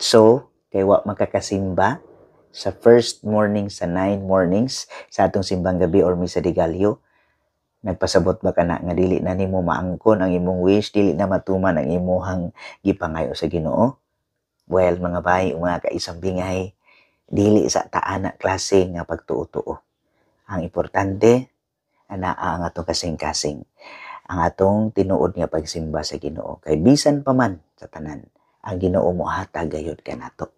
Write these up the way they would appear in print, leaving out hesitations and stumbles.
So, kay wa makakasimba sa first morning sa nine mornings sa atong simbang gabi or Misa de Gallo, nagpasabot ba kana nga dili na nimo maangkon ang imong wish, dili na matuman ang imuhang gipangayo sa Ginoo? Well, mga bay, mga kaisambingay, dili sa taana klase nga pagtuo-tuo. Ang importante, anaa ang atong kasing-kasing, ang atong tinuod nga pagsimba sa Ginoo. Kay bisan pa man sa tanan, ang Ginoo mohatag gayud kanato.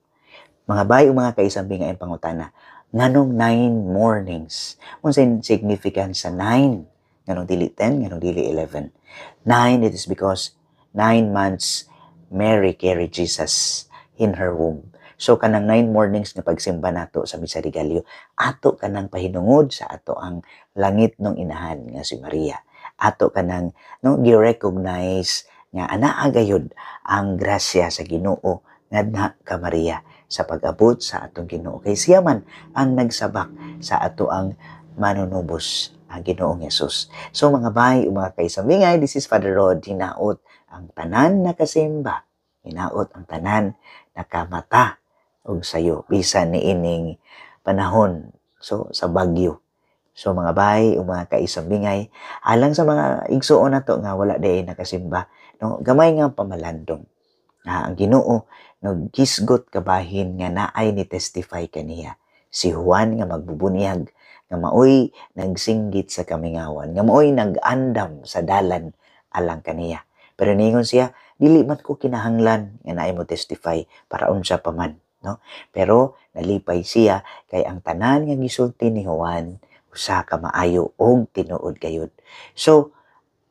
Mga bay, mga kaisambingay, ang pangutana, nganong nine mornings? Unsay significance sa nine? Nganong dili 10, nganong dili 11? Nine, it is because 9 months Mary carried Jesus in her womb. So kanang nine mornings nga pagsimba nato sa Misa de Gallo, ato kanang pahinungod sa ato ang langit nung inahan nga si Maria. Ato kanang, no, gi-recognize nga anaa gayud ang grasya sa Ginoo ngadha ka Maria sa pag-abot sa atong Ginoo. Kay siya man ang nagsabak sa ato ang manunubos, ang Ginoong Hesus. So mga bay, mga kaisambingay, this is Father Rod, hinaot ang tanan nakasimba, hinaot ang tanan nakamata og sayo bisan niining panahon so sa bagyo. So mga bay, mga kaisambingay, alang sa mga igsuon nato nga wala diay nakasimba, no, gamay nga pamalandong. Ah, ang Ginoo naghisgot kabahin nga naay ni testify kaniya. Si Juan nga magbubunyag, nga maoy nagsinggit sa kamingawan, nga maoy nag-andam sa dalan alang kaniya. Pero ningon siya, "Dili man ko kinahanglan nga naay mo testify para unsa pa man," no? Pero nalipay siya kay ang tanan nga gisulti ni Juan usa ka maayo og tinuod gayud. So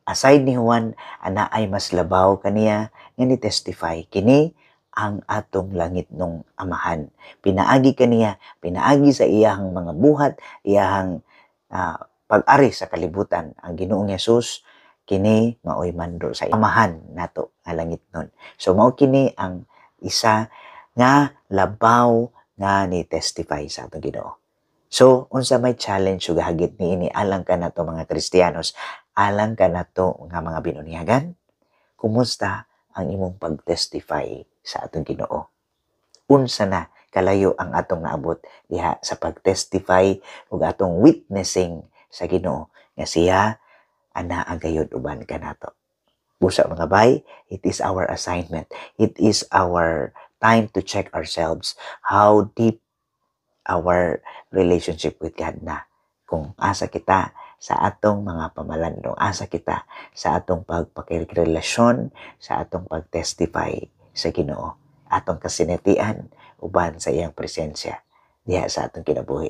aside ni Juan, ana ay mas labaw kaniya nga ni testify, kini ang atong langit nung amahan. Pinaagi kaniya, pinaagi sa iyahang mga buhat, iyahang pag-ari sa kalibutan, ang Ginoong Hesus kini maoy mando sa amahan nato nga langit nun. So mao kini ang isa nga labaw nga ni testify sa atong Ginoo. So unsa may challenge ug hagit niini alang kanato mga Kristiyanos, alang kanato nga mga binunyagan? Kumusta ang imong pag-testify sa atong Ginoo? Unsa na kalayo ang atong naabot diha sa pag-testify ug atong witnessing sa Ginoo nga siya anaa gayud uban kanato? Busa, mga bay, it is our assignment. It is our time to check ourselves how deep our relationship with God na. Kung asa kita sa atong mga pamalandong, asa kita sa atong pagpakirelasyon, sa atong pag-testify sa Ginoo, atong kasinatian uban sa iyang presensya diha sa atong kinabuhi.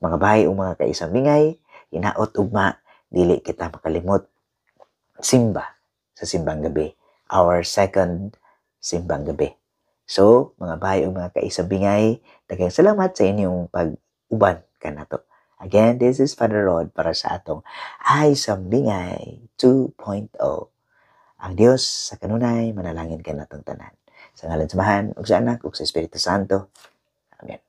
Mga bay o mga kaisambingay, hinaot ugma dili kita makalimot simba sa simbang gabi, our second simbang gabi. So, mga bay o mga kaisambingay, daghang salamat sa inyong pag-uban kanato. Again, this is Father Rod para sa atong Ay Sambingay 2.0. Ang Dios sa kanunay manalangin kanatong tanan. Sa ngalan sa Amahan, ug sa Anak, ug sa Espiritu Santo. Amen.